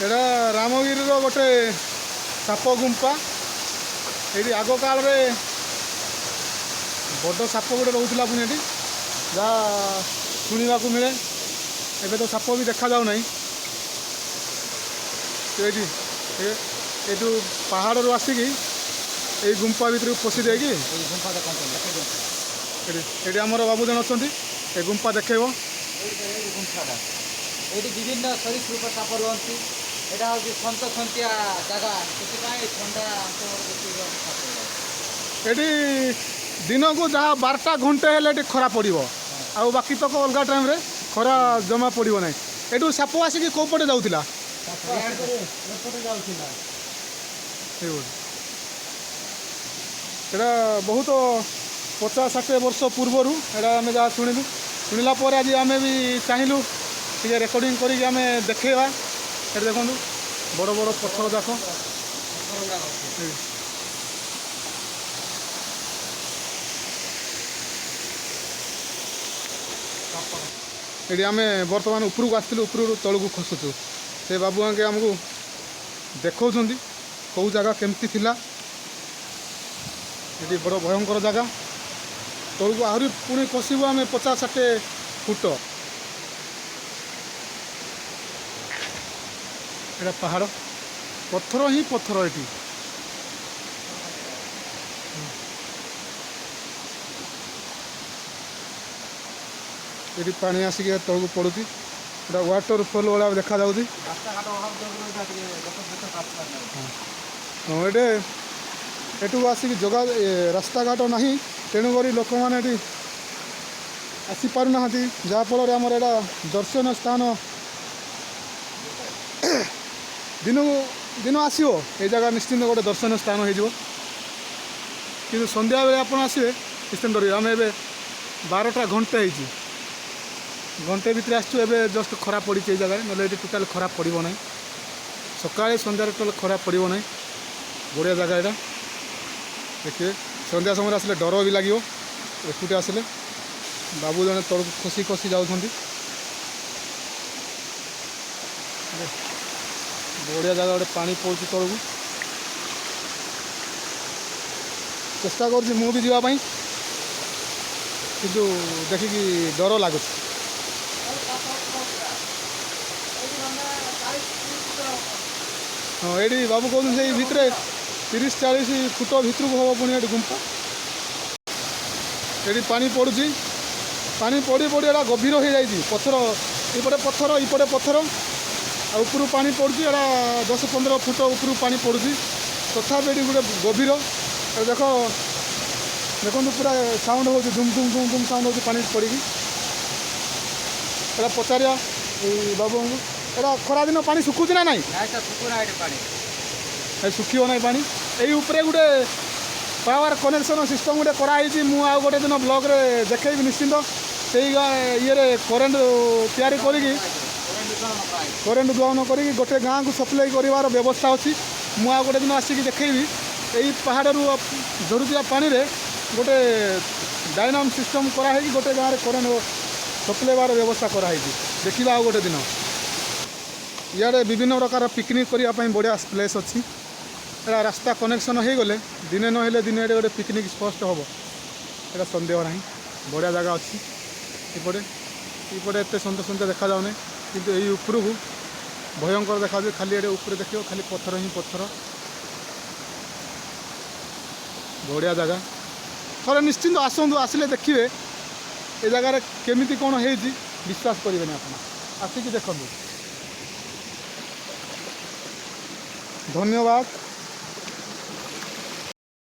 ଏଇଟା ରାମଗିରିର ଗୋଟେ ସାପ ଗୁମ୍ଫା। ଏଇଠି ଆଗ କାଳରେ ବଡ଼ ସାପ ଗୋଟେ ରହୁଥିଲା ପୁଣି ଏଠି, ଯାହା ଶୁଣିବାକୁ ମିଳେ। ଏବେ ତ ସାପ ବି ଦେଖାଯାଉ ନାହିଁ। ଏଇଠି ଏଇଠୁ ପାହାଡ଼ରୁ ଆସିକି ଏଇ ଗୁମ୍ଫା ଭିତରକୁ ପଶି ଦେଇକି ଏଇ ଗୁମ୍ଫା ଦେଖନ୍ତୁ, ଦେଖେଇ ଦିଅନ୍ତୁ। ଏଠି ଆମର ବାବୁ ଜଣେ ଅଛନ୍ତି, ଏ ଗୁମ୍ଫା ଦେଖେଇବ। ଏଇଠି ଗୁମ୍ଫାଟା, ଏଇଠି ବିଭିନ୍ନ ସରୀସୃପ ସାପ ରୁହନ୍ତି। ଏଇଟା ହେଉଛି ସନ୍ତସନ୍ତିଆ ଜାଗା, ସେଥିପାଇଁ ଥଣ୍ଡା ଅଞ୍ଚଳରେ ବେଶୀ ରୁହନ୍ତି ସାପ ଗୁଡ଼ାକ। ଏଠି ଦିନକୁ ଯାହା 12ଟା ଘଣ୍ଟେ ହେଲେ ଏଠି ଖରା ପଡ଼ିବ, ଆଉ ବାକି ତକ ଅଲଗା ଟାଇମ୍ରେ ଖରା ଜମା ପଡ଼ିବ ନାହିଁ। ଏଠୁ ସାପ ଆସିକି କେଉଁ ପଟେ ଯାଉଥିଲା? ଏପଟେ ଯାଉଥିଲା। ଏଇପଟେ। ଏଇଟା ବହୁତ 50-60 ବର୍ଷ ପୂର୍ବରୁ ଏଇଟା ଆମେ ଯାହା ଶୁଣିଲୁ। ଶୁଣିଲା ପରେ ଆଜି ଆମେ ବି ଚାହିଁଲୁ ଟିକେ ରେକର୍ଡ଼ିଂ କରିକି ଆମେ ଦେଖେଇବା। ଏଠି ଦେଖନ୍ତୁ, ବଡ଼ ବଡ଼ ପଥର ଯାକ। ପଥର ଗୁଡ଼ାକ ଅଛି। ଏଠି ଆମେ ବର୍ତ୍ତମାନ ଉପରକୁ ଆସିଥିଲୁ, ଉପରରୁ ତଳକୁ ଖସୁଛୁ। ସେ ବାବୁ ଆଙ୍କେ ଆମକୁ ଦେଖାଉଛନ୍ତି କେଉଁ ଜାଗା କେମିତି ଥିଲା। ଏଠି ବଡ଼ ଭୟଙ୍କର ଜାଗା। ତଳକୁ ଆହୁରି ପୁଣି ଖସିବୁ ଆମେ 50-60 ଫୁଟ। ଏଇଟା ପାହାଡ଼, ପଥର ହିଁ ପଥର ଏଠି। ଏଠି ପାଣି ଆସିକି ତଳକୁ ପଡ଼ୁଛି। ଏଇଟା ୱାଟରଫଲ୍ ଭଳିଆ ଦେଖାଯାଉଛି। ରାସ୍ତାଘାଟ ଅଭାବ ଯୋଗୁଁ ଏଇଟା ଟିକେ ଲୋକ ସହିତ ଆସିପାରୁନାହାନ୍ତି। ହଁ, ଏଠି ଏଠୁ ଆସିକି ଯୋଗା ରାସ୍ତାଘାଟ ନାହିଁ, ତେଣୁକରି ଲୋକମାନେ ଏଠି ଆସିପାରୁନାହାନ୍ତି, ଯାହାଫଳରେ ଆମର ଏଇଟା ଦର୍ଶନୀୟ ସ୍ଥାନ। ଦିନକୁ ଦିନ ଆସିବ, ଏଇ ଜାଗା ନିଶ୍ଚିନ୍ତ ଗୋଟେ ଦର୍ଶନୀୟ ସ୍ଥାନ ହେଇଯିବ। କିନ୍ତୁ ସନ୍ଧ୍ୟାବେଳେ ଆପଣ ଆସିବେ, ନିଶ୍ଚିନ୍ତ ଡରିବେ। ଆମେ ଏବେ 12ଟା ଘଣ୍ଟେ ହେଇଛି, ଘଣ୍ଟେ ଭିତରେ ଆସିଛୁ। ଏବେ ଜଷ୍ଟ ଖରା ପଡ଼ିଛି ଏଇ ଜାଗାରେ, ନହେଲେ ଏଠି ଟୋଟାଲ୍ ଖରା ପଡ଼ିବ ନାହିଁ। ସକାଳେ ସନ୍ଧ୍ୟାରେ ଟୋଟାଲ୍ ଖରା ପଡ଼ିବ ନାହିଁ। ବଢ଼ିଆ ଜାଗା ଏଇଟା। ଦେଖିବେ, ସନ୍ଧ୍ୟା ସମୟରେ ଆସିଲେ ଡର ବି ଲାଗିବ ଏକୁଟିଆ ଆସିଲେ। ବାବୁ ଜଣେ ତଳକୁ ଖସି ଖସି ଯାଉଛନ୍ତି। ବଢ଼ିଆ ଜାଗା ଗୋଟେ, ପାଣି ପଡ଼ୁଛି ତଳକୁ। ଚେଷ୍ଟା କରୁଛି ମୁଁ ବି ଯିବା ପାଇଁ, କିନ୍ତୁ ଦେଖିକି ଡର ଲାଗୁଛି। ହଁ, ଏଇଠି ବାବୁ କହୁଛନ୍ତି ସେଇ ଭିତରେ 30-40 ଫୁଟ ଭିତରକୁ ହେବ ପୁଣି ଏଠି ଗୁମ୍ଫା। ଏଠି ପାଣି ପଡ଼ୁଛି, ପାଣି ପଡ଼ି ପଡ଼ି ଏଇଟା ଗଭୀର ହେଇଯାଇଛି। ପଥର ଏପଟେ ପଥର, ଏପଟେ ପଥର, ଆଉ ଉପରୁ ପାଣି ପଡ଼ୁଛି। ଏଇଟା 10-15 ଫୁଟ ଉପରୁ ପାଣି ପଡ଼ୁଛି, ତଥାପି ଏଠି ଗୋଟେ ଗଭୀର। ଏ ଦେଖନ୍ତୁ, ପୁରା ସାଉଣ୍ଡ ହେଉଛି, ଦୁମ୍ ଦୁମ୍ ଦୁମ୍ ଦୁମ୍ ସାଉଣ୍ଡ ହେଉଛି ପାଣି ପଡ଼ିକି। ଏଇଟା ପଚାରିବା ଏଇ ବାବୁଙ୍କୁ, ଏଇଟା ଖରାଦିନ ପାଣି ଶୁଖୁଛି ନା ନାହିଁ? ନାଇଁ ସାର୍, ଶୁଖୁନା ଏଠି ପାଣି। ଏ ଶୁଖିବ ନାହିଁ ପାଣି। ଏଇ ଉପରେ ଗୋଟେ ପାୱାର କନେକ୍ସନ୍ ସିଷ୍ଟମ୍ ଗୋଟେ କରାହେଇଛି। ମୁଁ ଆଉ ଗୋଟେ ଦିନ ବ୍ଲଗ୍ରେ ଦେଖେଇବି ନିଶ୍ଚିନ୍ତ। ସେଇ ଇଏରେ କରେଣ୍ଟ ତିଆରି କରିକି, କରେଣ୍ଟ ଉଦ୍ଭାବନ କରିକି ଗୋଟେ ଗାଁକୁ ସପ୍ଲାଇ କରିବାର ବ୍ୟବସ୍ଥା ଅଛି। ମୁଁ ଆଉ ଗୋଟେ ଦିନ ଆସିକି ଦେଖେଇବି। ଏଇ ପାହାଡ଼ରୁ ଝରୁଥିବା ପାଣିରେ ଗୋଟେ ଡାଇନାମ୍ ସିଷ୍ଟମ୍ କରାହେଇକି ଗୋଟେ ଗାଁରେ କରେଣ୍ଟ ସପ୍ଲାଇ ହେବାର ବ୍ୟବସ୍ଥା କରାହେଇଛି। ଦେଖିବା ଆଉ ଗୋଟେ ଦିନ। ଇଆଡ଼େ ବିଭିନ୍ନ ପ୍ରକାର ପିକନିକ୍ କରିବା ପାଇଁ ବଢ଼ିଆ ପ୍ଲେସ୍ ଅଛି। ଏଇଟା ରାସ୍ତା କନେକ୍ସନ୍ ହେଇଗଲେ ଦିନେ ନହେଲେ ଦିନେ ଏଠି ଗୋଟେ ପିକନିକ୍ ସ୍ପଟ୍ ହେବ, ଏଇଟା ସନ୍ଦେହ ନାହିଁ। ବଢ଼ିଆ ଜାଗା ଅଛି। ଏପଟେ ଏତେ ସନ୍ତସନ୍ତିଆ ଦେଖାଯାଉନି, କିନ୍ତୁ ଏଇ ଉପରକୁ ଭୟଙ୍କର ଦେଖାଯାଉଛି। ଖାଲି ଏଠି ଉପରେ ଦେଖିବ ଖାଲି ପଥର ହିଁ ପଥର। ବଢ଼ିଆ ଜାଗା। ଥରେ ନିଶ୍ଚିନ୍ତ ଆସନ୍ତୁ, ଆସିଲେ ଦେଖିବେ ଏ ଜାଗାରେ କେମିତି କ'ଣ ହେଇଛି, ବିଶ୍ୱାସ କରିବେନି ଆପଣ, ଆସିକି ଦେଖନ୍ତୁ। ଧନ୍ୟବାଦ।